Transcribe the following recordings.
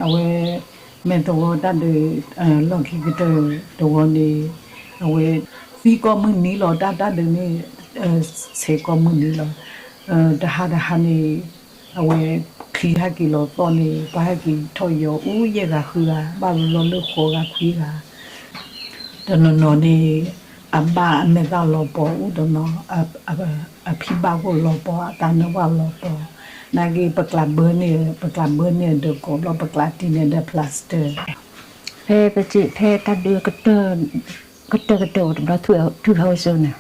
အဝဲ မဲာ်သဝီတၢ်ဒုး လီၢ်ခံကတၢၢ်တဝီန့ၣ် အဝဲ သံကိးမုၢ်နံၤလီၤ တၢ်တၢ်ဒုးန့ၣ် ဆဲးကိးမုၢ်နံၤလီၤ. တဟါတဟါန့ၣ် အဝဲ ချံဟဲက့ၤလီၤသီၣ်န့ၣ် ပှၤဟဲက့ၤထီၣ်ယီၤအိၣ်ယဲၢ်ဂၤဃုဂၤ ဘၣ်လီၤလၢဃိးဂၤခွံဂၤ တနီၤနီၤန့ၣ် အဘၣ်အမဲာ်သၣ်လီၤပီၤအိၣ်တနီၤ အဖံဘၣ်ခိၣ်လီၤပီၤ အသးနၢဘၣ်လီၤပီၤ နာ်က့ ပကျးဘၢန့ၣ် ပကျးဘၢန့ၣ်ဒီးကိးဘျီ ပကျးတံၢ်န့ၣ်ဒီး plaster ဖဲပစံးဖဲတၢ်ဒုး ကတၢၢ်ကတၢၢ်အိၣ်တဘျီ ထူၣ်ဟဲဝဲစိန့ၣ်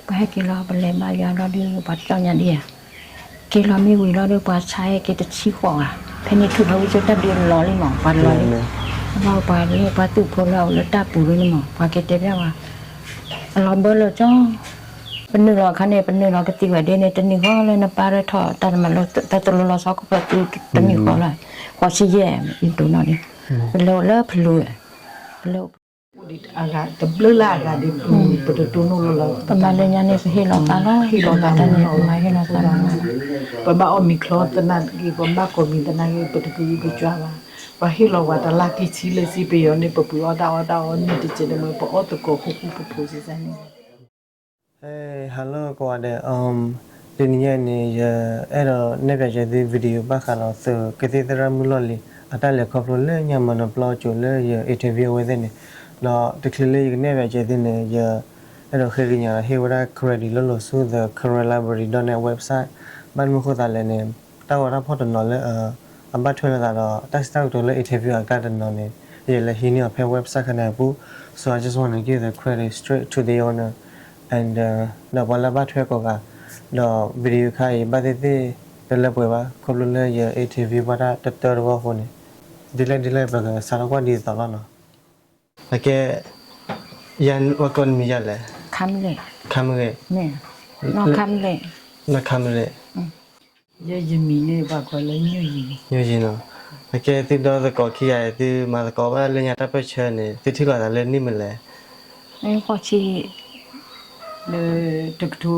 ပှၤဟဲက့ၤလီၤ ပလဲၤဘၣ်ယွၤလီၤဒီး ပှၤတီၢ်ညါဒ်ဧါ က့ၤလီၤမ့ၢ်ဝံၤလီၤဒီး ပှၤဆါဟဲက့ၤတဆံဃိးဂၤ ဖဲန့ၣ်ထူၣ်ဟဲဝဲစိတၢ်ဒုးလီၤလံမး ပှၤလီၤလံ ဘၣ်ပှၤလၢပှၤသုးဖိလၢအအိၣ်လၢတၢ်ပူၤလၢန့ၣ်မး ပှၤက့ၤတဲဘၣ်ဝဲ အလီၤဘၢလၢကၠီ ပနုာ်လီၤအခါန့ၣ် ပနုာ်လီၤကသံၣ်ဝဲဒ်န့ၣ် တနံၤဃီလၢနပၢ်ရဲၣ်ထီၣ်တၢ်တမၤလၢ တၢ်သိၣ်လိလီၤဆီခိၣ်ဖၢသုတနံၤဃီလီၤ ဃိးဆံယဲၢ် ယတိၢ်နီၣ်န့ၣ် ပလဲၤအိၣ်လၢဖလူ ပလဲၤအိၣ် အဂၤတဘျုးလၢအဂၤဒ် ပတတိၢ်နီၣ်လီၤလီၤ ပမၤလၢညါန့ၣ် ပဟ့ၣ်လီၤသးလီၤ ဟ့ၣ်လီၤသးန့ၣ် ပမၤဟ့ၣ်လီၤသးလီၤ ပဘၣ်အီၣ်မ့ၤချီသနာ်က့ ပဘၣ်ကိးမံၤသနာ်က့ ပတကအုကစွါဘၣ် ပှၤဟ့ၣ်လီၤဝဲတလါကံဆံလၢစံပယီၤန့ၣ် ပပှ့ၤအီၣ်တၢ်အီၣ်တၢ်အီန့ၣ်တကဲးန့ၣ်မ့ၢ် ပအီၣ်သကိးဃူဃူဖိးဖိးစ့ၢ်ကီးန့ၣ် Hello ကိးဂၤဒဲး တနံၤညါအံၤန့ၣ် ယအဲၣ်ဒိးနဲၣ်ပၠးကဲသု video ဘၣ်ဃးဒီးသုးကသံၣ်သရၣ်မုၣ်လီၢ်လံၤ အတၢ်လဲၤခီဖျိလၢညါမၤနၢၤပျီကၠိၤလၢယ interview အဝဲသ့ၣ်န့ၣ် ဒီးတချုးလၢယကနဲၣ်ပၠးကဲသုန့ၣ် ယအဲၣ်ဒိးဃ့ကညးဒီးဟ့ၣ်ဝဲဒၣ် credit လၢလီၤဆူ the Karen Library dot net website ဘၣ်မနုၤဃိသးလဲၣ်န့ၣ် တၢ်ဂီၤတၢ်ဖီၣ်တနီၤလၢ အဘၣ်ထွဲလိာ်သးဒီး တၢ်စံးတၢ်ကတိၤလၢ interview အကျါတနီၤန့ၣ် ယလဲၤဟံးန့ၢ်အီၤဖဲ website ခါန့ၣ်အပူၤ so I just wanna give the credit straight to the owner and ဒီးပှၤလၢအဘၣ်ထွဲကိးဂၤ ဒီး video ခါအံၤ ဘၣ်သ့ၣ်သ့ၣ်တလၢပှဲၤဘၣ် ခီဖျိလၢယ interview ဘၣ်တၢ်တတၢတဝီအဃိန့ၣ် ဒ်လဲၣ်ဒ်လဲၣ်ပကစးထီၣ်ကွၢ်ဒ်သိးလီၤနီၤ အကဲ ယၤဝဲကိးနမံၤယၤလဲၣ် ခါမလဲၣ် ခါမလဲၣ် နီၢ်ခါမလဲၣ် နီၢ်ခါမလဲၣ် ယဲယမံၤန့ၣ် ပှၤကိးလၢညိၣ်ယံၤ ညိၣ်ယံၤနီၤ အကဲသုဒီသကိးခံဂၤအံၤ သုမၤသကိးဘၣ်လၢညါတၢ်ပၢၢ်ဆၢန့ၣ် သုထံၣ်လိာ်သးလၢနံၣ်မနုၤလဲၣ် ဃိးဆံ လၢတကထိ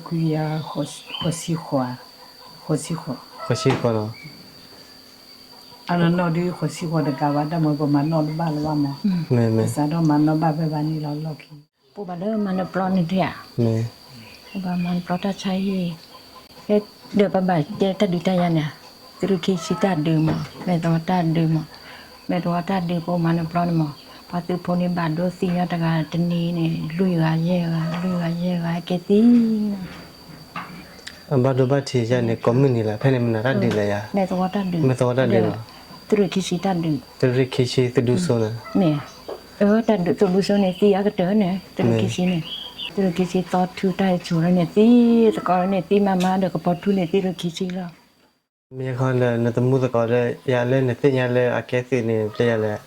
ခွံကယၤ ဃိးဆံဃိး ဃိးဆံဃိး ဃိးဆံဃိးနီၤ အနီၢ်နီၢ်ဒ်ဃိးဆံဃိးတကးဘၣ် တၢ်မၤပမၤနီၣ်တဘၣ်လၢၤဘၣ်မး မ့ၢ်မ့ၢ် ပစးထီၣ်မၤနီၣ်ဘၣ်ဖဲဘၣ်န့ၣ်လီၤလီၢ်ခံ ပဘၣ်လၢမၤနၢၤပျီန့ၣ်ဒ်ဧါ မ့ၢ် ပဘၣ်မၤနၢၤပျီတၢ်ဆါဟံၣ် ဖဲဒီးပဘၣ်တဲတၢ်ဒုးတၢ်ယၤန့ၣ် သုးရ့ၣ်ခံဆံတၢ်ဒုးမး မဲာ်သဝီတၢ်ဒုးမး မဲာ်သဝီတၢ်ဒုးပမၤနၢၤပျီန့ၣ်မး ပှၤသုးဖိန့ၣ်ဘၣ်ဒိသံညါတဂၤတနံၤန့ၣ် လွံၢ်ဂၤယဲၢ်ဂၤ လွံၢ်ဂၤယဲၢ်ဂၤ ဟဲက့ၤသံ အဘၣ်ဒိဘၣ်ထံးယၤန့ၣ် ကိးမုၢ်နံၤလၢ် ဖဲန့ၣ်မနုၤတၢ်ဒုးလဲၣ်ယၤ မဲာ်သဝီတၢ်ဒုး မဲာ်သဝီတၢ်ဒုးလီၤ သုးရ့ၣ်ခံဆံတၢ်ဒုး သုးရ့ၣ်ခံဆံသုးဒူစိန့ၣ် မ့ၢ် အၢ တၢ်ဒုးသုးဒူစိန့ၣ် သံအါကတၢၢ်န့ၣ် သုးရ့ၣ်ခံဆံန့ၣ် သုးရ့ၣ်ခံဆံသီထူတၢ်ဟဲစိာ်လၢန့ၣ် သံသကိးလၢန့ၣ် သံမၤမၤဒီးကပီၤထူန့ၣ် သုးရ့ၣ်ခံဆံလီၤ မ့ၢ်ခီဒီးနသမူသကိးဒီး ယၤလၢနသ့ၣ်ညါလၢအကဲသုးန့ၣ် ပျဲယၤလဲၣ်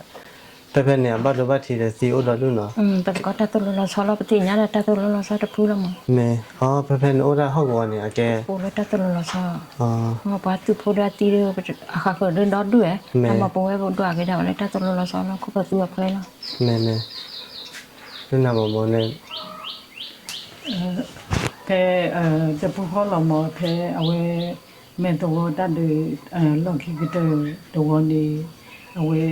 ဖဲဖဲန့ၣ် အဘၣ်ဒိဘၣ်ထံးဒီးသံအိၣ်ဒီးဒူၣ်နီၤ ပသကိးတၢ်သိၣ်လိလီၤဆီလီၤ ပသ့ၣ်ညါလၢတၢ်သိၣ်လိလီၤဆီတဖုလီၤမး မ့ၢ် အီ ဖဲဖဲနအိၣ်ဒၣ်ဟီၣ်ကဝီၤန့ၣ် အကဲ အိၣ်လၢတၢ်သိၣ်လိလီၤဆီ ပှၤသုးဖိဒီးအသံဒီး အဃးဃၢၤဒီးဒီဒူၣ်ဝဲ မ့ၢ် အမၤပဝဲပဒွးက့ၤဒၣ်ဝဲလၢတၢ်သိၣ်လိလီၤဆီလီၤ ခိၣ်ဖၢသုအဖှဲလီၤ မ့ၢ်မ့ၢ် လၢနမၤမီၤန့ၣ် ဖဲ တပူၤဃီလီၤမး ဖဲအဝဲ မဲာ်သဝီတၢ်ဒုး လီၢ်ခံကတၢၢ်တဝီန့ၣ် အဝဲ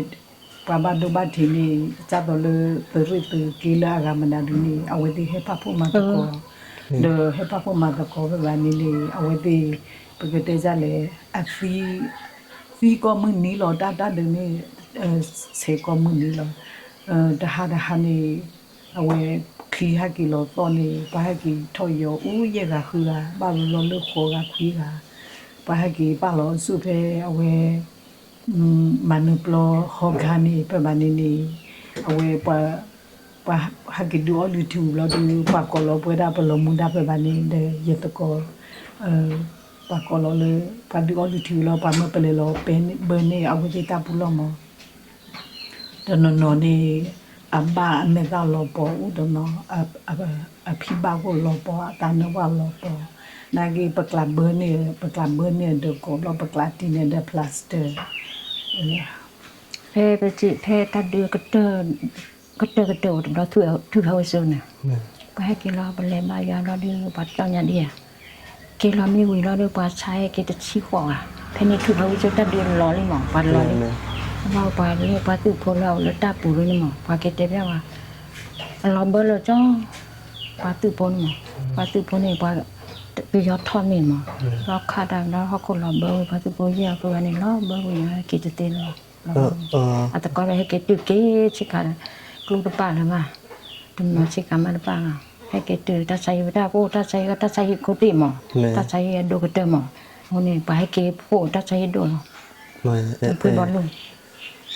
ပှၤဘၣ်ဒိဘၣ်ထံးန့ၣ် ဒ်သိးလၢသုးရ့ၣ်သုးက့လၢအဂၤမနုၤဒုးန့ၣ် အဝဲသ့ၣ်ဟဲပာ်ဖှိၣ်မၤသကိး ဒီးဟဲပာ်ဖှိၣ်မၤသကိးဖဲဘၣ်န့ၣ်န့ၣ် အဝဲသ့ၣ် ပကတဲဒ်လဲၣ် အသံ သံကိးမုၢ်နံၤလီၤ တၢ်တၢ်ဒုးန့ၣ် ဆဲးကိးမုၢ်နံၤလီၤ တဟါတဟါန့ၣ် အဝဲ ချံဟဲက့ၤလီၤသီၣ်န့ၣ် ပှၤဟဲက့ၤထီၣ်ယီၤအိၣ်ယဲၢ်ဂၤဃုဂၤ ဘၣ်လီၤလၢဃိးဂၤခွံဂၤ ပှၤဟဲက့ၤပာ်လီၤအစုဖဲအဝဲ မၤနၢၤပျီဟီခါန့ၣ် ဖဲဘၣ်န့ၣ်န့ၣ် အဝဲ ပှၤဟဲက့ၤဒုးအီၣ်လုၢ်ထံဝံၤလီၤဒီး ပှၤကိးလီၤပဝဲဒၣ်ပလီၤမူဒါဖဲဘၣ်န့ၣ်ဒီး ယသကိး ပှၤကိးလီၤလၢ ပှၤဒုးအီၣ်လုၢ်ထံဝံၤလီၤ ပှၤမၢပလဲၤလီၤပဲန့ၣ် ဘၢန့ၢ်အဝဲသ့ၣ်တၢ်ပူၤလီၤမး တနီၤနီၤန့ၣ် အဘၣ်အမဲာ်သၣ်လီၤပီၤအိၣ်တနီၤ အဖံဘၣ်ခိၣ်လီၤပီၤ အသးနၢဘၣ်လီၤပီၤ နာ်က့ ပကျးဘၢန့ၢ် ပကျးဘၢန့ၢ်ဒီးကိးဘျီ ပကျးတံၢ်န့ၢ်ဒီး plaster ဖဲပစံးဖဲတၢ်ဒုး ကတၢၢ်ကတၢၢ်အိၣ်တဘျီ ထူၣ်ဖးဝဲစိန့ၣ် ပှၤဟဲက့ၤလီၤ ပလဲၤဘၣ်ယွၤလီၤဒီး ပှၤတီၢ်ညါဒ်ဧါ က့ၤလီၤမ့ၢ်ဝံၤလီၤဒီး ပှၤဆါဟဲက့ၤတဆံဃိးဂၤ ဖဲန့ၣ်ထူၣ်ဖးဝဲစိတၢ်ဒုးလီၤလံမး ပှၤလီၤလံ ဘၣ်ပှၤလၢပှၤသုးဖိလၢအအိၣ်လၢတၢ်ပူၤလၢန့ၣ်မး ပှၤကတဲဘၣ်ဝဲ အလီၤဘၢလီၤကၠီ ပှၤသုးဖိန့ၣ်မး, ပှၤသုးဖိန့ၣ် ပှၤပယီၤထီၣ်န့ၣ်မး, လီၤခးတၢ်ဒီးဟီၣ်ခိၣ်လီၤဘၢဝဲ ပှၤသုးဖိယဲၢ်အဃိန့ၣ် လီၤဘၢဝဲက့ၤတသ့လၢၤဘၣ်. အသကိးဒီးဟဲက့ၤတုၤက့ၤဆ့ကၤဒီး ကျိတပာ်လၢၤဘၣ်, တနီၤဆ့ကၤမးတပာ်လီၤ, ဟဲက့ၤတုၤတၢ်ဆါဟံၣ်ဝဲတၢ်ကအိၣ် တၢ်ဆါဟံၣ်ဝဲတၢ်ဆါဟံၣ်ခိၣ်သ့ၣ်မး, တၢ်ဆါဟံၣ်အဒိၣ်ကတၢၢ်မး, အဃိန့ၣ် ပှၤဟဲက့ၤဖှိၣ်တၢ်ဆါဟံၣ်ဒိၣ်လီၤ. ဖှိၣ်ဘီလူၢ်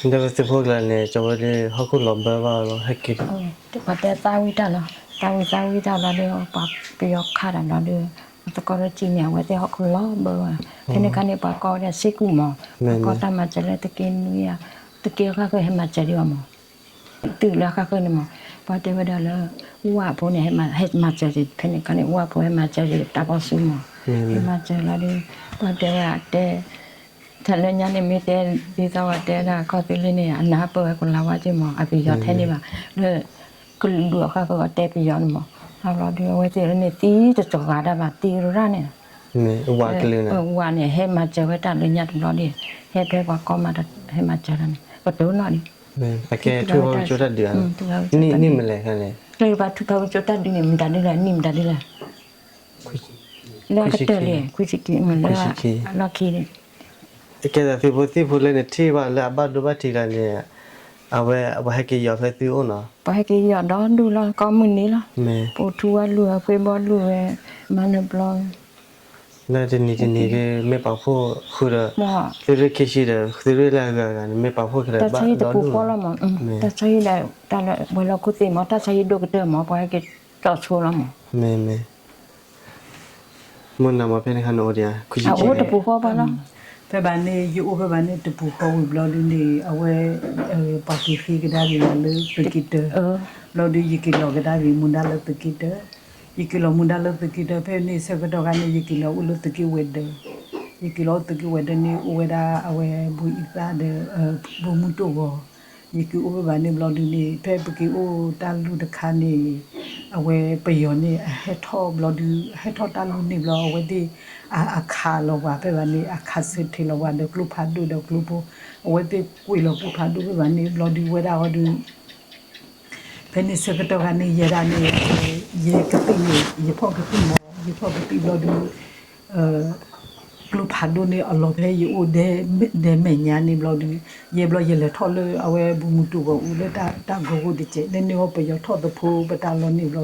ဒီးပသုးဖိကျါန့ၣ် ကၠီဝဲဒၣ်ဟီၣ်ခိၣ်လီၤဘၢဘၣ်လီၤ ဟဲက့ၤ, ပှၤတဲသးဝံၣ်တၢ်လီၤ, သးဝံၣ်သးဝံၣ်တၢ်လီၤဒီး ပှၤပယီၤခးတၢ်လီၤဒီး အသကိးဒီးစံးန့ၣ် အဝဲသ့ၣ်ဟီၣ်ခိၣ်လီၤဘၢဝဲ, ဖဲန့ၣ်ခါန့ၣ် ပှၤကိးဝဲဒၣ်စ့ကူၣ်မး, ပှၤကိးတၢ်မၤစၢၤလၢသုးက့နွံဧါ, သုးက့အဃၣ်ဃၢၤဟဲမၤစၢၤဒံးအီၤမး, သုးလၢအဃၣ်ဃၢၤန့ၣ်မး, ပှၤတဲဝဲဒၣ်လၢ ဝၣ်ဖိန့ၣ် ဟဲမၤစၢၤစ့ၢ် ဖဲန့ၣ်ခါန့ၣ် ဝၣ်ဖိဟဲမၤစၢၤစ့ၢ် တၢ်ဘီဆူမး, ဟဲမၤစၢၤလီၤဒီး ပှၤတဲဝဲဒၣ်တဲ တၢ်လၢညါန့ၣ် မ့ၢ်တဲဒ်သိးဝဲတဲဒၣ်ခီၣ်သ့လၢန့ၣ် အနၢ်ပၢၢ်ဝဲကလၤဝါက့မး အပယီၤထဲန့ၣ်ဘၣ်, လၢ ကလုာ်ဒူၣ်အဃၣ်ဃၢၤအီၤတဲပယီၤန့ၣ်မး, အဘျီဒုးအဝဲသ့ၣ်လၢန့ၣ် သံတစှၤတၢ်ဘၣ် သံရၣ်န့ၣ်, ဝၤန့ၣ် ဟဲမၤစၢၤဝဲတၢ်လၢညါတဘျီဒ်, ဟဲဖဲပှၤကိးမး ဟဲမၤစၢၤတၢ်န့ၣ် ပတိၢ်နီၣ်ဒံး, ကဲထူၣ်ဖီကၠိတၢ်ဒုးဧါ, န့ၣ်မလဲၣ်, ကျဲဘၣ်ထူၣ်ဖီကၠိတၢ်ဒုးန့ၣ် မတၤဒ်လဲၣ် နံၣ်မတၤဒ်လဲၣ် လၢအကတၢၢ်လံ ခွံဆံခံ လၢအလီၢ်ခံန့ၣ်, ကဲသးသုးဖိသံၣ်ဖိလၢနထံၣ်ဘၣ်လၢအဘၣ်ဒိဘၣ်ထံးကျါန့ၣ်, အဝဲပှၤဟဲက့ၤယီၤဖဲသုအိၣ်နီၤ, ပှၤဟဲက့ၤယီၤဒီဒူၣ်လီၤ ကိးမုၢ်နံၤလီၤ, ပိာ်ထူဝါလူၢ်ဝဲ ဖှ့ဘီလူၢ်ဝဲ, မၤနၢၤဘျီ လၢတနံၤတနံၤဒ် မ့ၢ်ပာ်ဖှိၣ်ဃုာ်ဒီး, သုးရ့ၣ်ခံဆံဒီး သုးရ့ၣ်လၢအဂၤဂၤန့ၣ် မ့ၢ်ပာ်ဖှိၣ်ခဲလၢာ် တၢ်ဆါဟံၣ်တပူၤဃီလီၤမး, တၢ်ဆါဟံၣ်ဒီး တၢ်လၢဝဲၤလီၢ်ခိၣ်သ့ၣ်မး တၢ်ဆါဟံၣ်ဒိၣ်ကတၢၢ်မး ပှၤဟဲက့ၤကၠီဆိလီၤမး, မ့ၢ်မ့ၢ် မုၢ်နၤမးဖဲန့ၣ်ခါန့ၣ်အိၣ်ဒံးဧါ, အအိၣ်တပူၤဃီဘၣ်လီၤ, ဖဲဘၣ်န့ၣ် ယအိၣ်ဖဲဘၣ်န့ၣ်တပူၤဃီဝံၤဘျီဒုန့ၣ် အဝဲ ပှၤက့ၤဃ့ကဒါက့ၤယၤလၢသုးက့တၢၢ်, ဘျီဒု ယက့ၤလီၤကဒါက့ၤမူဒါလၢသုးက့တၢၢ်, ယက့ၤလီၤမူဒါလၢသုးက့တၢၢ် ဖဲန့ၣ်ဆၢကတီၢ်ခါန့ၣ် ယက့ၤလီၤအိၣ်လၢသုးက့ဝဲၤဒၢး, ယက့ၤလီၤအိၣ်သုးက့ဝဲၤဒၢးန့ၣ် အိၣ်ဝဲဒၣ်အဝဲဘိအံသၣ်ဒီး ဘိမုၢ်တိၢ်ဂီၤ, ယက့ၤအိၣ်ဖဲဘၣ်န့ၣ်ဘျီဒုန့ၣ် ဖဲပက့ၤအိၣ်တၢ်လူၢ်တခါန့ၣ် အဝဲပယီၤန့ၣ် အဟဲထီၣ်ဘျီဒု အဟဲထီၣ်တၢ်လူၢ်န့ၣ်ဘျီ အဝဲသ့ၣ် အခးလီၤပှၤဖဲဘၣ်န့ၣ် အခးဆၢထံးလီၤပှၤဒီးကျိဖးဒိၣ်ဒီးကျိဖိ, အဝဲသ့ၣ်ကွံာ်လီၤကျိဖးဒိၣ်ဖဲဘၣ်န့ၣ်ဘျီဒု ဝဲဒၣ်အီၤဒု ဖဲန့ၣ်ဆၢကတီၢ်ခါန့ၣ် ယဲဒၣ်န့ၣ် ယကသံၣ်န့ၣ် ယဖီၣ်ကသံၣ်မး ယဖီၣ်ကသံၣ်ဘျီဒု ကျိဖးဒိၣ်န့ၣ် အလီၤဖဲယအိၣ်ဒဲမဲာ်ညါန့ၣ်ဘျီဒု ယဲဘျီယလဲၤထီၣ်လၢအဝဲဘိမုၢ်တိၢ်ဂီၤအူလၢတၢ်ဂီၤဂိၢ်တစဲး လၢန့ၣ်အီၤ ပယီၤထီၣ်သဖိပတၢ်လီၢ်န့ၣ်ဘျီဒု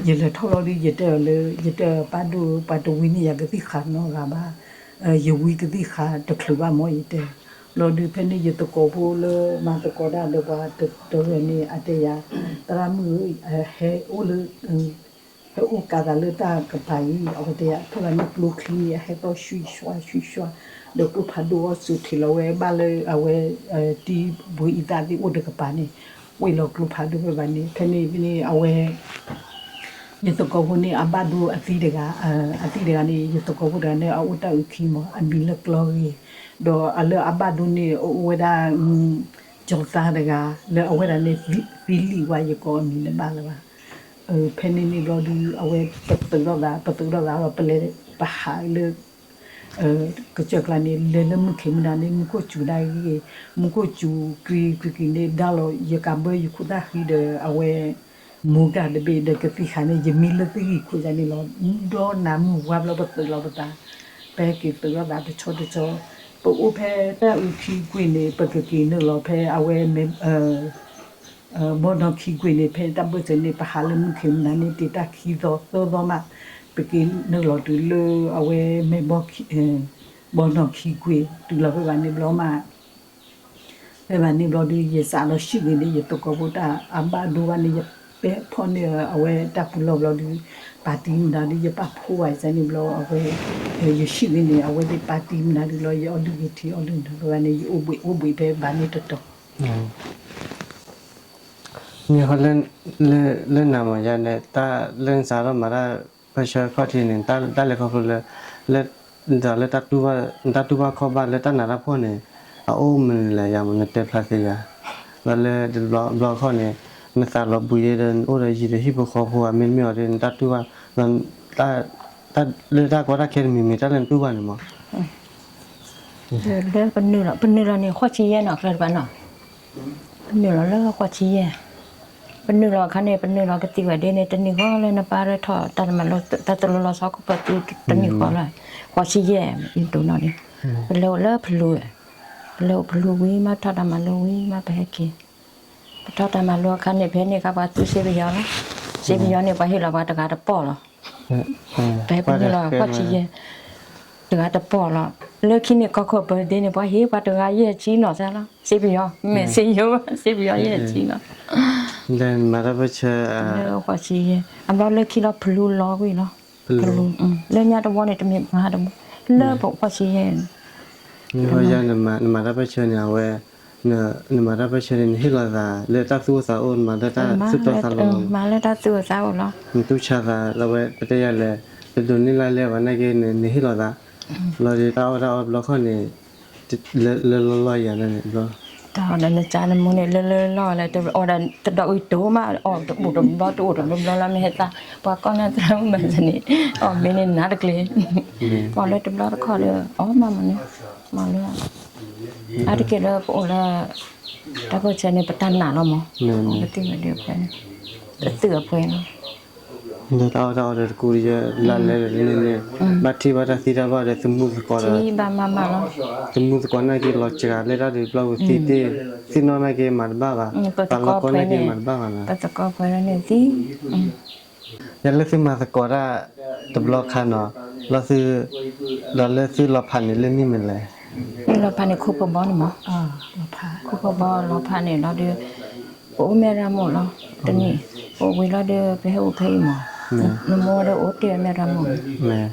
ယလဲၤထီၣ်လီၤဒု ယတဲအီၤလၢ ယတဲပၢ်ဒိၣ် ပှၤတဝံန့ၢ်ယၤကသံၣ်ဃာ်နီတဂၤဘၣ်, ယဝံကသံၣ်ဃာ်တချုးဘၣ်မး ယတဲ, ဘျီဒုဖဲန့ၣ် ယသကိးဖိလၢမၤသကိးတၢ်ဒီးပှၤတဂၤန့ၣ် အတဲယၤ, သရၣ်မုၣ်ဧၢ, ဟဲအိၣ်လၢ ဟဲအိၣ်ကးသးလၢတၢ်ကပၤအံၤ အဝဲတဲယၤ ဖဲဘၣ်န့ၣ်ကျိချံန့ၣ် အဟဲသီၣ်ရွှံၣ်ရွှါရွှံၣ်ရွှါ ဒီးကျိဖးဒိၣ်အီၤစုးထံးလီၤဝဲဘၣ်လၢအဝဲ တံၤဘှံးအံသၣ်သ့ၣ်အိၣ်တကပၤန့ၣ် ကွံာ်လီၤကျိဖးဒိၣ်ဖဲဘၣ်န့ၣ် ဖဲန့ၣ်န့ၣ် အဝဲ ယသကိးဖိန့ၣ် အဘၣ်ဒိအသံတဂၤ, အသံတဂၤန့ၣ် ယသကိးဖိတဂၤန့ၣ် အအိၣ်တၢ်အုၣ်ခံမး အမံၤလၢကျီဂ့ၤ, ဒီးအလၢအဘၣ်ဒိန့ၣ် အအိၣ်ဝဲဒၣ် ကၠီၤသါတဂၤ လၢအဝဲဒၣ်န့ၣ် သံလံဝါ ယကိးအမံၤလၢဘၣ်လၢၤဘၣ်. ဖဲန့ၣ်န့ၣ်ဘျီဒု အဝဲပသုးထီၣ်သး ပသုးထီၣ်သးဒီး ပလဲၤပဟးလၢ ကစၢၢ်ကျါန့ၣ် လဲၤလၢမုၢ်ခ့မုၢ်နၤန့ၣ် မူခိၣ်စူၤဒၣ်ဂ့ၤ, မူခိၣ်စူၤကွံာ်ကွံာ်ကွံာ်န့ၣ် ဒါလီၤ ယကးဘၢယခိၣ်သၣ်ဃံဒီး အဝဲ မိၢ်ကၢ်တဘ့ၣ်ဒီးကသံၣ်ဃာ်န့ၣ် ယမံလၢသ့ၣ်ဂံၢ်ခိၣ်ယါန့ၣ်လီၤ. ဒီးနၤမုၢ်ဝါဘျီပသုးလီၤပသး, ပဟဲက့ၤသုးထီၣ်သးတဆီတဆီ, ပအိၣ်ဖဲတၢ်အုၣ်ခံကွံာ်န့ၣ် ပကက့ၤနုာ်လီၤဖဲအဝဲ ဘီနီၢ်ခံကွံာ်န့ၣ် ဖဲတၢ်ဘၢၣ်စၢၤန့ၣ် ပဟးလၢမုၢ်ခ့မုၢ်နၤန့ၣ် တ့ၢ်တၢ်ခံသီသၢသီမး, ပက့ၤနုာ်လီၤတုၤလၢအဝဲမ့ၢ် ဘီနီၢ်ခံကွံာ် တုၤလီၤဖဲဘၣ်န့ၣ်ဘျီမး ဖဲဘၣ်န့ၣ်ဘျီဒု ယစးလီၤဟံၣ်ဂ့ၤန့ၣ် ယသကိးဖိတၢ်အဘၣ်ဒိဘၣ်န့ၣ် ယပဲာ်ဖီၣ်န့ၢ်အဝဲတၢ်ပူၤလီၢ်ဘျီဒု ပာ်တံၤမနုၤဒု ယပာ်ဖှိၣ်ဘၣ်ယၤန့ၣ်ဘျီ အဝဲ ယဟံၣ်ဂ့ၤန့ၣ် အဝဲသ့ၣ်ပာ်တံၤမနုၤဒုလီၤ ယအီၣ်လုၢ်ဂ့ၤထံအီၣ်လုၢ်နုာ်ဖဲဘၣ်န့ၣ် ယအိၣ်ဘှံးအိၣ်ဘှံးဖဲဘၣ်န့ၣ်တတီၤ မ့ၢ်ဃီလၢ လၢနၤမ့ၢ်ယၤန့ၣ် တၢ်လၢနစးထီၣ်မၤတၢ် ပၢဆှၢခီၣ်ထံးန့ၣ် တၢ်လဲၤခီဖျိလၢ လၢ ဒီးလၢ နတၢ်တူၢ်ဘၣ်ခီၣ်ဘၣ်လၢတၢ်နးတၢ်ဖှီၣ်န့ၣ် အအိၣ်မနုၤလဲၣ်ယၤမ့ၢ်နတဲဖျါသ့ယၤ ဒီးလၢတဘျီဘျီခီၣ်န့ၣ် နသးလီၤဘှံးဒီးနအိၣ်ဒီးယံၤဒီးဟံၣ်ဖိဃီဖိဧါ မ့တမ့ၢ်အီၤဒီး နတၢ်တူၢ်ဘၣ် ဒီး လၢတၢ်ကီတၢ်ခဲတမံၤမံၤ တၢ်လၢနတူၢ်ဘၣ်န့ၣ်မ့ၢ် လၢပနုာ်လီၤ ပနုာ်လီၤန့ၣ် ဃိးဆံယဲၢ်နီၤ ကျၢၢ်တပၤနီၤ, ပနုာ်လီၤလၢဃိးဆံယဲၢ်, ပနုာ်လီၤအခါန့ၣ် ပနုာ်လီၤကသံၣ်ဝဲဒ်န့ၣ် တနံၤဃီလၢနပၢ်ရၢထီၣ်တၢ်တမၤလိ တၢ်တလိၤလီၤဆီခိၣ်ပၢၤသုတနံၤဃီလီၤ, ဃိးဆံယဲၢ် ယဒိၣ်နီၣ်န့ၣ်, ပလဲၤအိၣ်လၢဖလူ, ပလဲၤအိၣ်ဖလူဝံၤမး ထီၣ်တၢ်မၤလိဝံၤမး ပဟဲက့ၤ, ပထီၣ်တၢ်မၤလိအခါန့ၣ် ဖဲန့ၣ်အခါပှၤသူစ့ပယီၤလီၤ, စ့ပယီၤန့ၣ် ပှၤဟ့ၣ်လီၤပှၤတဂၤတပီၢ်လီၤ ပဟဲပနုာ်လီၤ ဃိးဆံယဲၢ်, တဂၤတပီၢ်လီၤ, လၢခံန့ၣ် ကီၢ်ခိၣ်ပၢၤဒ့န့ၣ် ပှၤဟ့ၣ်ပှၤတဂၤယဲၢ်ဆံနီၤစ့လီၤ, စ့ပယီၤ မ့ၢ်စ့ယိၤ စ့ပယီၤယဲၢ်ဆံနီၤ, လၢနမၤတၢ်ပၢၢ်ဆၢ, လၢဃိးဆံယဲၢ် အဘျီလၢခံလီၤဖလူလီၤကွံာ်လီၤ, ဖလူ, လၢညါတဝီန့ၣ် တမ့ၢ်မၤတဝီ, လၢပဃိးဆံယဲၢ် မ့ၢ်ယၤ နမၤတၢ်ပၢၢ်ဆၢန့ၣ် အဝဲ, နမၤတၢ်ပၢၢ်ဆၢန့ၣ် နဟ့ၣ်လီၤသးလၢတၢ်သူၣ်အိၣ်သးအိၣ် နမၤလၢတၢ်သူၣ်တီသးလိၤလီၤ, မၤလၢတၢ်သူၣ်အိၣ်သးအိၣ်လီၤ, နတူၢ်ဆါသးလၢဝဲ ပတဲယၤလဲၣ်, တဒိးန့ၢ်လၢ်လဲၣ်ဘၣ်နာ်က့ နဟ့ၣ်လီၤသး, လီၤဒီးတၢ်အီၣ်တၢ်အီဘျီခီန့ၣ်, လၢလီၢ်လီၢ်ယၤန့ၣ်ဘျီ တၢ်အီၣ်ဒီးနကါနမိၢ်န့ၣ် လၢလၢလီၢ်လၢ အီၣ်ဒီးတဒီးအံၤတိၢ်မး အီၣ်တအိၣ်တဘျီတအိၣ်တဘျီဘျီလီၤ မ့ၢ်ဟဲသး ပှၤကီၢ်န့ၣ်သရၣ်မုၣ်မၤစၢၤန့ၣ် အီၣ်မ့ၢ်န့ၣ်နးတကျ့ၤ ပှၤလၢတဘျီတခီၣ်ဒီး အီၣ်မးမးန့ၣ် မၤလၢ အါတက့ၢ်လၢပအိၣ်လၢ တၢ်ပၢၢ်ဆၢန့ၣ် ပတၢ်နာ်လီၤမး ပသ့ၣ်ညါဒ်အပှဲၤန့ၣ် ပသုးအပှဲၤလီၤ လၢတၢ်အီၣ်တၢ်အီဒီးတကူဒီး လၢလဲၤဒီးန့ၣ်န့ၣ် ဘၣ်ထံၣ်ဘၣ်တၢ်သံတၢ်ဘၣ်ဒီး သမူသကိးဒီး သမူသကိးနာ်က့ လီၤစှၤလၢတၢ်ဒုးပျီပူၤသံတ့ၢ် သ့ၣ်နီၣ်နာ်က့မၤတဘၣ်ဘၣ် ပသကိးပှဲၤန့ၣ် ပသကိးပှဲၤန့ၣ်သံ ယလၢသုမၤသကိးတၢ်တဘျီခါနီၤ လီၤသု ဒီးလၢသုလီၤဖးန့ၣ်လၢနံၣ်မနုၤလဲၣ် လီၤဖးန့ၣ်ခိၣ်ဖၢဘီန့ၣ်မး ခိၣ်ဖၢဘီလီၤဖးန့ၣ်လီၤဒီး ပအိၣ်မဲၢ်ရမိၢ်လီၤ တနံၣ် ပအိၣ်ဝံၤလီၤဒီး ပဟဲအိၣ်ဖဲအံၤမး နမိၢ်ဒီးအိၣ်တ့ၢ်မဲၢ်ရမိၢ်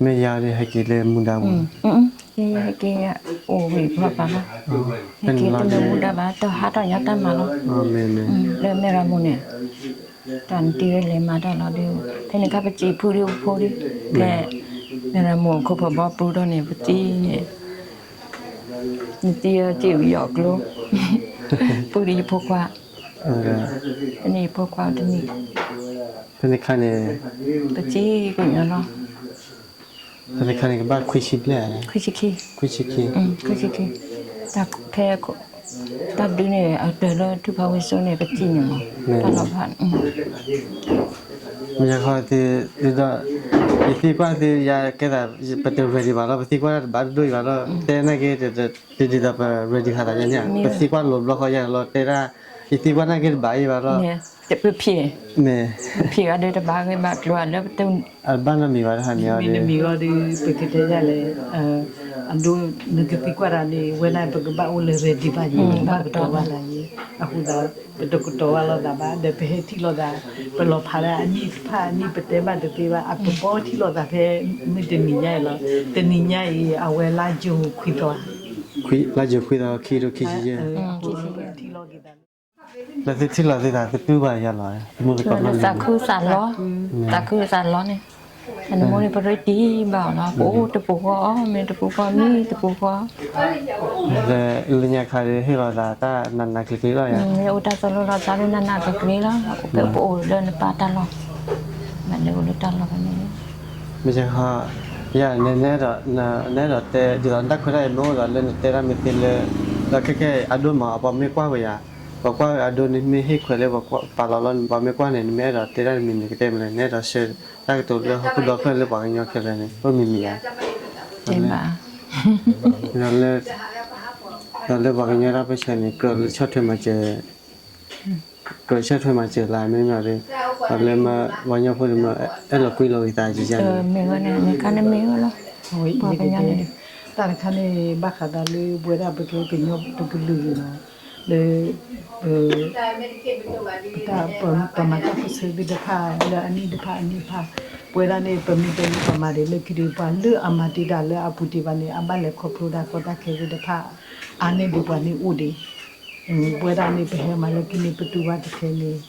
မ့ၢ်ယၤဒီးဟဲက့ၤလၢမူဒါပူၤ ဟဲက့ၤအိၣ်ဝံၤဘျီပၤလီၤ ဟဲက့ၤတမ့ၢ်မူဒါဘၣ် တဟးထီၣ်ညါတၢ်မၤလီၤ လၢမဲၢ်ရမိၢ်န့ၣ် တၢ်နတံၤဝဲလဲၤမၤတၢ်လီၤဒီး ဖဲန့ၣ်ခါပစံးဖုဒံးပဖိဒံး ဖဲ မဲၢ်ရမိၢ်ခိၣ်ဖၢဘီပူထီၣ်န့ၣ် ပတံၤန့ၣ် နတံၤစံးဝံၤယီၤကျိ ပူဒံးယဖိခွါ ဖဲန့ၣ်ယဖိခွါတနံၣ် ဖဲန့ၣ်ခါန့ၣ် ပစံးကညီလီၤ ဖဲန့ၣ်ခါန့ၣ် ကဘၣ်ခွံဆံဘျဲၣ် ခွံဆံခံ ခွံဆံခံ ခွံဆံခံ ဖဲ တၢ်ဒုးန့ၣ် အတၢၤလၢထုကဖၣ်ဝံၤစိန့ၣ် ပစံးန့ၣ်မး တၢ်လီၤဖး မ့ၢ်ယခီ ဒီး ယသံကွၢ်သု ယကဲသး ပတ ready ဘၣ်လီၤ ပသံကွၢ်တၢ်တဘၣ်တဒိၣ်အံၤဘၣ်လီၤ တဲနာ်က့ တဒ်သိးပ ready ဃာ်သးညါန့ၣ် ပသံကွၢ်လိၤဘျီဃီယၤလီၤ တဲဒၣ် ယသံကွၢ်နာ်က့တဘၣ်အံၤဘၣ်လီၤ ပဖံး မ့ၢ် ပဖံးအဒိတဘၣ်ဂ့ၤဘၣ်ကျိၤအလၢပတ အဘၣ်နီတမံၤဘၣ်တဟါန့ၣ် မ့တမံၤဂီၢ်ဒီး ပကတဲယၤလဲၣ် အဒိ နကသံကွၢ်တၢ်န့ၣ် ဝဲဒၣ်ပကဘၣ်အိၣ်လၢ ready ဘၣ်ယံၤ ဘၣ်ကတီၤဘၣ်သးယံၤ အဃိသတး ပတကတီၤဘၣ်လိာ်သးဘၣ် ဒီးပဟဲထံၣ်လိာ်သး ပလီၤဖးလၢအနံၣ်တဖၣ်အနံၣ် ပတဲဘၣ်တသ့ဘၣ် အပဘီထံၣ်လိာ်သးဖဲ မုၢ်တနံၤညါအံၤလီၤ တနံၤညါအံၤ အဝဲလါယူၤခွံသီ လါယူၤခွံသီ ခံကထိခံဆံယဲၢ် ထံၣ်လိာ်က့ၤသး လၢသုထံၣ်လိာ်သး သုတူၢ်ဘၣ်ယၤလီၤ သမူသကိးလီၤ သးခုသးလီ သးခုသးလီန့ၣ် နမိၢ်န့ၣ် ပရ့တံၢ်ဘၣ်အီၤလီၤ ပအိၣ်တပူၤဃီ မ့ၢ်တပူၤဃီ မ့ၢ်တပူၤဃီ လၢညါခါဒီး ဟ့ၣ်လီၤသးတၢ်နးနးကျ့ၤကျ့ၤလီၤ မ့ၢ်အိၣ်တၢ်သိၣ်လိလီၤသးလၢနးနးကျ့ၤကျ့ၤလီၤ ပအိၣ်လၢနပၢ်တၢ်လီၢ် မ့ၢ်အိၣ်လၢတၢ်လီၢ်ဖဲန့ၣ် မ့ၢ်ယခီ ယၤ နအဲၣ်ဒိး နအဲၣ်ဒိးတဲ ဒ်သိးနတၢ်ခွဲးတၢ်ယာ်မ့ၢ်အိၣ်ဒီး လၢနတဲတၢ်မ့ၢ်သ့လၢ ဒီးခဲကဲအဒိမး အပှၤမ့ၢ်ကွၢ်ဝဲယၤ ပှၤကွၢ်ဝဲအဒိန့ၣ် မ့ၢ်ဟ့ၣ်ခွဲးလၢပှၤပာ်လီၤလီၤန့ၣ် ပှၤမ့ၢ်ကွၢ်န့ၣ် နမ့ၢ်အဲၣ်ဒိးတဲတၢ်တမံၤန့ၣ် ကတဲမလဲၣ် နအဲၣ်ဒိးဆှၢတၢ်ကတိၤလၢဟီၣ်ခိၣ်ဒီဖျၢၣ်လၢပှၤကညီခဲလၢာ်န့ၣ် အိၣ်မံၤမံၤဧါ ဒီးလၢ ဒီးလၢပှၤကညီတၢ်ပၢၢ်ဆၢန့ၣ် ကြၢးလၢဆီၣ်ထွဲမၤစၢၤ ကြၢးဆီၣ်ထွဲမၤစၢၤလၢမ့ၢ်မ့ၢ်ဒီး ဒီးလၢပှၤကညီဖိန့ၣ် အဲၣ်လီၤကွံလိာ်က့ၤသးယံာ်ယါန့ၣ် မ့ၢ်ဂီၢ်န့ၣ် မ့ၢ်ခါန့ၣ်မ့ၢ်ဂီၢ်လီၤ ပှၤကညီန့ၣ် တၢ်တခါန့ၣ် ဘၣ်ဃးဒီးလၢပဝဲဒၣ်ပကဲကညီတကလုာ်န့ၣ်လီၤ လၢ ပ တၢ် ပမၤတၢ်ပၢၢ်ဆၢသ့ၣ်တဖၣ် လၢအနံၣ်တဖၣ်အနံၣ်တဖၣ် ပဝဲဒၣ်န့ၣ် ပမ့ၢ်တဲလၢပမၤဒံးလၢခံဒီး ပှၤလၢအမၤတ့ၢ်တၢ်လၢအပူၤတ့ၢ်ဘၣ်န့ၣ် အဘၣ်လဲၤခီဖျိတၢ်ကီတၢ်ခဲသ့ၣ်တဖၣ် အါန့ၢ်ဒံးပှၤန့ၣ်အိၣ်ဒံး ပဝဲဒၣ်န့ၣ် ပဟဲမၤလၢခံန့ၣ် ပတူၢ်ဘၣ်တခဲန့ၣ်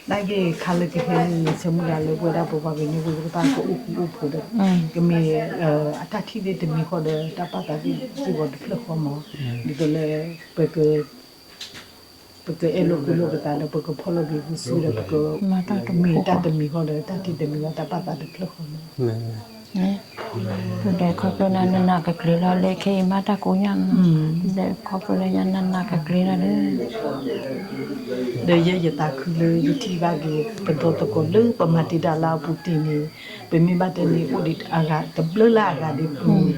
နာ်က့ခါလၢကဟဲန့ၣ် ဆၢမုၢ်လၢ်လၢပဝဲဒၣ်ပပှၤကညီဖိသ့ၣ်တဖၣ်ကအိၣ်ဃူအိၣ်ဖိးဒီး ကမ့ၢ် အတၢ်ထံၣ်သ့ၣ်တမံၤဃီဒီး တၢ်ပာ်သးသ့ၣ်စ့ၢ်ကီးတဖျၢၣ်ဃီမး ဒ်သိးလၢ ပက ပကအဲၣ်လိာ်ကွံလိာ်ပသးဒီး ပကဖီၣ်လိာ်က့ၤပစုဒီး ပကမ့ၢ်တၢ်တမံၤဃီဒီး တၢ်ထံၣ်တမံၤဃီ တၢ်ပာ်သးတဖျၢၣ်ဃီမး န့ၣ်, ဒီးခီဖျိနၤနနာ်ကကျ့ၤလီၤလၢခဲအံၤမးတၢ်ကိးညါ, ဒီးခီဖျိလၢယၤနနာ်ကကျ့ၤလီၤလၢ ဒီးယဲယသးခုလၢယထံၣ်ဘၣ်က့ၤ ပဒီသကိးလၢပမၤတ့ၢ်တၢ်လၢအပူၤတ့ၢ်န့ၣ်, ပမ့ၢ်ဘၣ်တဲန့ၣ် အိၣ်ဒံးအဂၤတဘျုးလၢအဂၤဒီး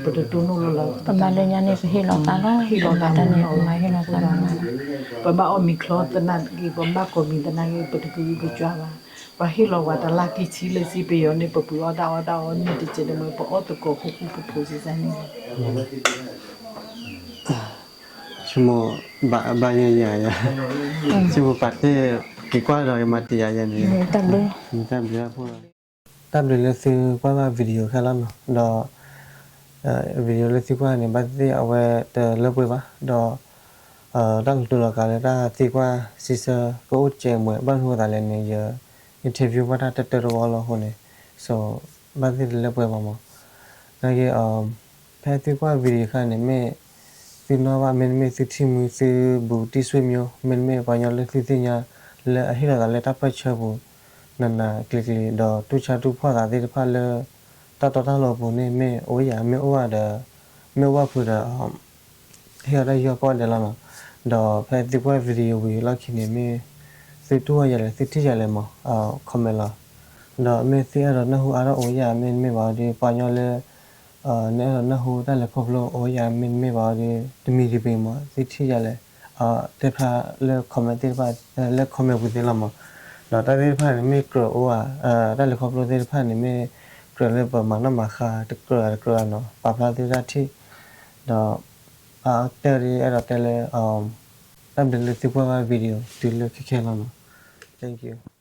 ပတတိၢ်နီၣ်လိလီၤ. ပမၤလၢညါန့ၣ် ပဟ့ၣ်လီၤသးလီၤ, ဟ့ၣ်လီၤသးတၢ်န့ၣ် ပမၤဟ့ၣ်လီၤသးလီၤ. ပဘၣ်အီၣ်မ့ၤချီသနာ်က့ ပဘၣ်ကိးမံၤသနာ်က့ ပတကဂံၢ်ကကွၢ်ဘၣ်. ပှၤဟ့ၣ်လီၤဝဲတလါကံဆံလၢစံပယီၤန့ၣ် ပပုၢ်အီၣ်တၢ်အီၣ်တၢ်အီန့ၣ်တကဲးန့ၣ်မ့ၢ် ပအီၣ်သကိးဃူဃူဖိးဖိးစံးစါန့ၣ်လီၤ. ဆိကမိၣ်ဘၣ်ယဲယဲယဲ, ဆိကမိၣ်ပာ်တ့ၢ် က့ၤကွၢ်ဒီးကမၤတ့ၢ်ယၤယဲန့ၣ်, တၢ်ဘျုး, တၢ်ဘျုးလၢသုကွၢ်ဘၣ် video ခဲလၢာ်နီၤ, ဒီး video လၢသုကွၢ်န့ၣ် ဘၣ်သ့ၣ်အဝဲတလၢပှဲၤဘၣ်, ဒီး တၢ်ကတိၤလီၤကးလၢတၢ်သံကွၢ်စံးဆၢကအိၣ်ကဲးမး ဘၣ်မနုၤအဃိသးလဲၣ်န့ၣ် ယ interview ဘၣ်တၢ်တၢတဝီလီၤအဃိန့ၣ်, so ဘၣ်သ့ၣ်တလၢပှဲၤဘၣ်မး, နာ်က့ ဖဲသုကွၢ် video ခါန့ၣ် မ့ၢ်သုနီၣ်ဘၣ် မ့တမ့ၢ်သုထံၣ်မုၢ်သုဘူးတံၢ်ဆွေမျိုး မ့တမ့ၢ်ပှၤကညီလၢသုသ့ၣ်ညါ လၢအဟ့ၣ်လီၤသးလၢတၢ်ပၢၢ်ဆၢပူၤ နးနးကျံၤကျံၤ ဒီးတူၢ်ဆါတူၢ်ဖှီၣ်သးသ့ၣ်တဖၣ်လၢ တၢ်တီတၢ်လိၤအပူၤန့ၣ် မ့ၢ်အိၣ်ယၤ မ့ၢ်အိၣ်ဘၣ်ဒီး မ့ၢ်အိၣ်ဘၣ်ဖုးဒီး ဟ့ၣ်အီၤတၢ်ယူးယီၣ်ကိးဂၤဒဲးလီၤနီၤ, ဒီးဖဲသုကွၢ် video ဝံၤလီၢ်ခံန့ၣ် မ့ၢ်သုတူၢ်အီၣ်ယၤလဲၣ် သုထံၣ်ယၤလဲၣ်မး comment လီၤ, ဒီးမ့ၢ်သုအဲၣ်ဒိးနၢ်ဟူအါထီၣ်အိၣ်ယၤ မ့တမ့ၢ်ဘၣ်ဒီး ပှၤကညီလၢ နအဲၣ်ဒိးနၢ်ဟူတၢ်လဲၤခီဖျိအိၣ်ယၤ မ့တမ့ၢ်ဘၣ်ဒီး တမံၤတမံၤမး သုထံၣ်ယၤလဲၣ် တဲဖျါလၢ comment သ့ၣ်တဖၣ် လၢ comment ပူၤသ့လီၤမး, ဒီးတၢ်သ့ၣ်တဖၣ်န့ၣ် မ့ၢ်ကြၢးအိၣ်ဧါ တၢ်လဲၤခီဖျိသ့ၣ်တဖၣ်န့ၣ် မ့ၢ်ကြၢးလၢပမၤနီၣ်မၤဃါ တကြၢးဧါတကြၢးဧါနီၤ ပာ်ဖျါသုတၢ်ထံၣ်, ဒီး အတဲဒ်အဲၣ်ဒိးတဲလၢ တၢ်ဘျုးလၢသုကွၢ်ဘၣ် video တုၤလၢခဲခဲလီၤနီၤ, thank you.